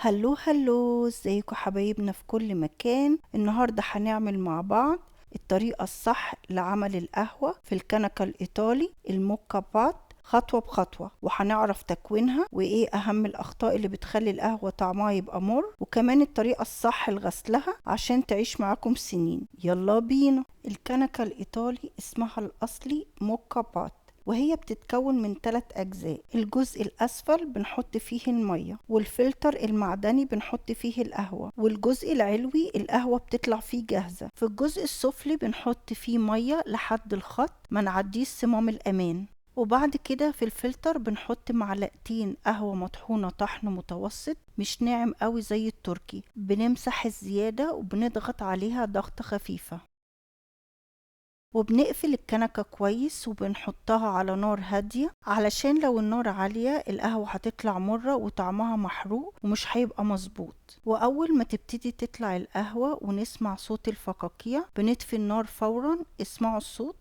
Hello hello، ازيكم حبايبنا في كل مكان. النهاردة هنعمل مع بعض الطريقة الصح لعمل القهوة في الكنكة الإيطالي الموكا بات، خطوة بخطوة، وهنعرف تكوينها وإيه أهم الأخطاء اللي بتخلي القهوة طعمها يبقى مر، وكمان الطريقة الصح لغسلها عشان تعيش معاكم سنين. يلا بينا. الكنكة الإيطالي اسمها الأصلي موكا بات، وهي بتتكون من 3 أجزاء. الجزء الأسفل بنحط فيه المية، والفلتر المعدني بنحط فيه القهوة، والجزء العلوي القهوة بتطلع فيه جاهزة. في الجزء السفلي بنحط فيه مية لحد الخط ما نعديش صمام الأمان، وبعد كده في الفلتر بنحط معلقتين قهوة مطحونة طحن متوسط مش ناعم قوي زي التركي، بنمسح الزيادة وبنضغط عليها ضغطة خفيفة، وبنقفل الكنكة كويس وبنحطها على نار هادية، علشان لو النار عالية القهوة هتطلع مرة وطعمها محروق ومش هيبقى مظبوط. وأول ما تبتدي تطلع القهوة ونسمع صوت الفقاقيع بنطفي النار فورا. اسمعوا الصوت.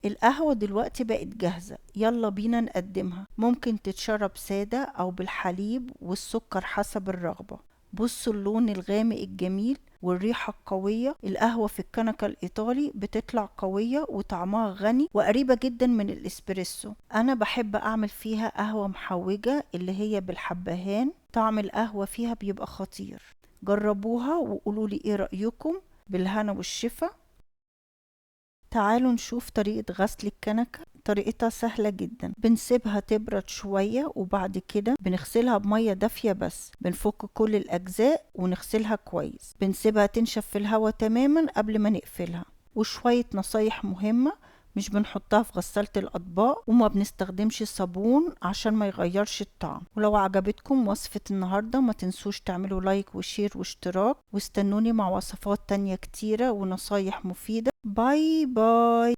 القهوة دلوقتي بقت جاهزة، يلا بينا نقدمها. ممكن تتشرب سادة أو بالحليب والسكر حسب الرغبة. بصوا اللون الغامق الجميل والريحة القوية. القهوة في الكنكة الإيطالي بتطلع قوية وطعمها غني وقريبة جدا من الإسبريسو. أنا بحب أعمل فيها قهوة محوجة اللي هي بالحبهان، طعم القهوة فيها بيبقى خطير. جربوها وقولولي إيه رأيكم. بالهنا والشفا. تعالوا نشوف طريقة غسل الكنكة. طريقتها سهلة جدا، بنسيبها تبرد شوية وبعد كده بنغسلها بمية دافية بس، بنفك كل الأجزاء ونغسلها كويس، بنسيبها تنشف في الهواء تماما قبل ما نقفلها. وشوية نصايح مهمة، مش بنحطها في غسالة الأطباق، وما بنستخدمش صابون عشان ما يغيرش الطعم. ولو عجبتكم وصفة النهاردة ما تنسوش تعملوا like و share واشتراك، واستنوني مع وصفات تانية كتيرة ونصايح مفيدة. bye bye.